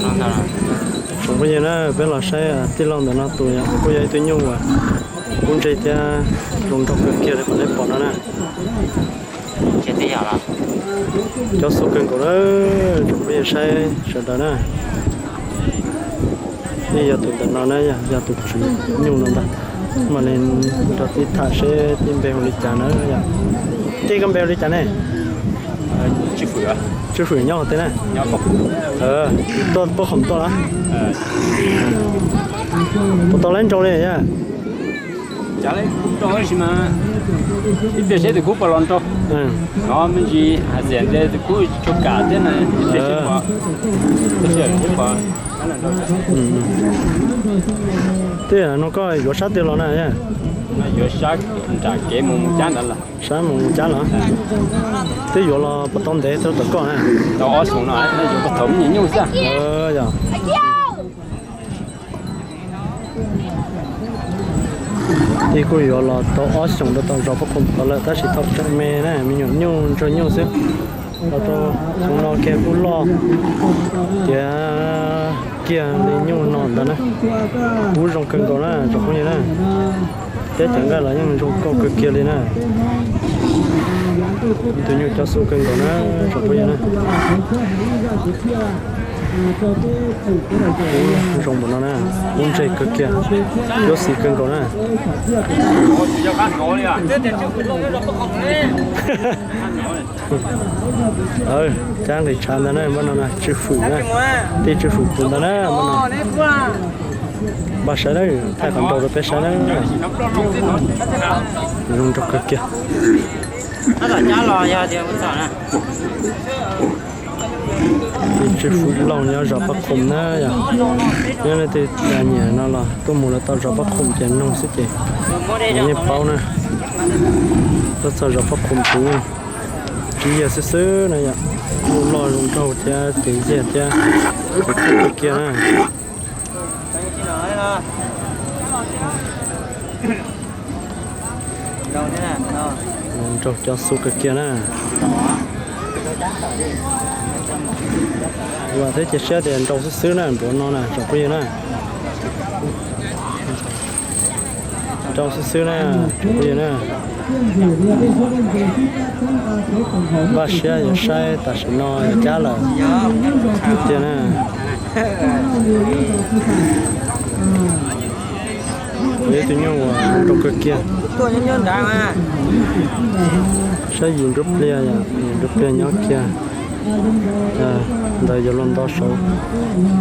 Tsoom phooj ywg na, peb los saib tij laug ntawm no tus yog kuj yog ib tug nyuj uas kub ntseg thiab zoo nraug kawg kiag li qhov nej pom no na. Cov xu kawg nkaus na, tsoom phooj ywg saib sawv daws na. Nej yog tus ntawm no na, yog tus tswv nyuj no ntag. Mam li nrog tij tham seb tij npe hu li cas na yom. Tij koj npe hu li cas ne? Tswj Fwm nyob qhov twg na? Tuaj puag qhov tuaj los? Puas tau laib nrau li yom? Ib pliag seb tus kub puas los nrau. No me ntsis hais tias nte tus kub tsis tshua kam thiab na. Twb no koj yuav sab twg los na? Yuav sab nram kev mus cab ntawd los. Sab mus cab los? Twb yuav los puas tau ntev rau tom koj na? Tau ob xyoos no, yuav puag thaum me nyuam nyuj xwb. Yog. Tij kuj yuav los tau ob xyoos rau tom zos Paj Khoom tod lawm tab sis thaum tseem me na, me nyuam nyuj ntsuag nyuj xwb. Los rau xyoo no kiag kuj loj tiav kiag li nyuj no ntag na. Kub zoo kawg nkaus na tsoom phooj ywg na. Thiab cov nqaij los yeej zoo nkauj kawg kiag li na. Tus nyuj cov xu kawg nkaus na tsoom phooj ywg na. Kub zoo npaum no na, kub ntseg kawg kiag, cuab xis kawg nkaus na. Cab nqis tshav ntag na, npaj no na, Tswj Fwm na, tij Tswj Fwm tus ntag na, npaj no. Npaj saib na, thaij qhov nrau rau peb saib na. Zoo nraug kawg kiag. Tij Tswj Fwm Lauj nyob zos Paj Khoom na yom. Nyob leej twg nyiam no los tuaj mus lawv tau zos Paj Khoom ces noog xwb ces yeej paub na. Tuaj txog zos Paj Khoom ces yeej tsib yag xwb xwb na yom. Nyuj loj zoo nraug thiab ces yag thiab ces kub kawg kiag na. Nraug cov xu kawg kiag na. Vam thiab cia siab tias nrau xwb xwb na, nruav no na tsoom phooj ywg na. Nrau xwb xwb na tsoom phooj ywg na. Npaj siab yuav saib tam sim no yuav cab lawm tiag na. Kuv yog ib tug nyuj uas zoo nraug kawg kiag. Saib yim nruab pliag yom, yim nruab pliag nyob kiag ntawd yuav luag nto saud.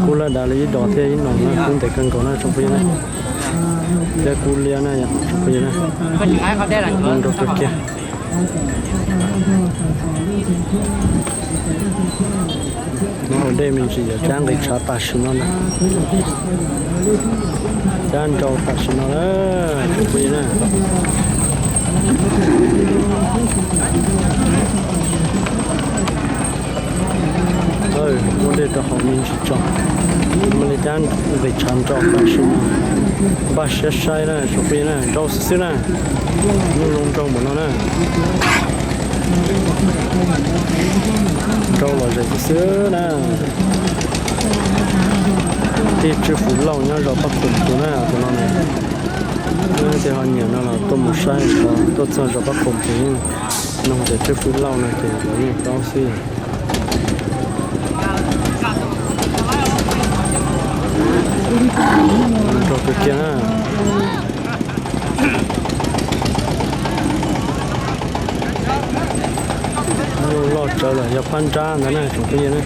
Kub laj dav li ib dos thiab ib no na, kub ntev kawg nkaus na tsoom phooj ywg na. Thiab kub liab na yom tsoom phooj ywg na. Zoo nraug kawg kiag. Nyob hauv dej me ntsis yuav cab nqis tshav tam sim no ntag. Cab nrau tam sim no na tsoom phooj ywg na. Muab dej rau hauv me ntsis tso, mam li cab nqis tshav nrau tam sim no. Npaj siab saib na tsoom phooj ywg na, nrau xwb xwb na. Nyuj zoo nraug npaum no na. Nrau lom zem xwb xwb na. Tij Tswj Fwm Lauj nyob zos Paj Khoom tus na, tus no na. Leej twg ho nyiam no los tuaj mus saib, tuaj txog zos Paj Khoom ces yeej noog tias Tswj Fwm Lauj no ces lawv yeej paub xwb. Nrau kawg kiag na. Nyuj loj tsawv lawm yog phab nrab ntawd na tsoom phooj ywg na.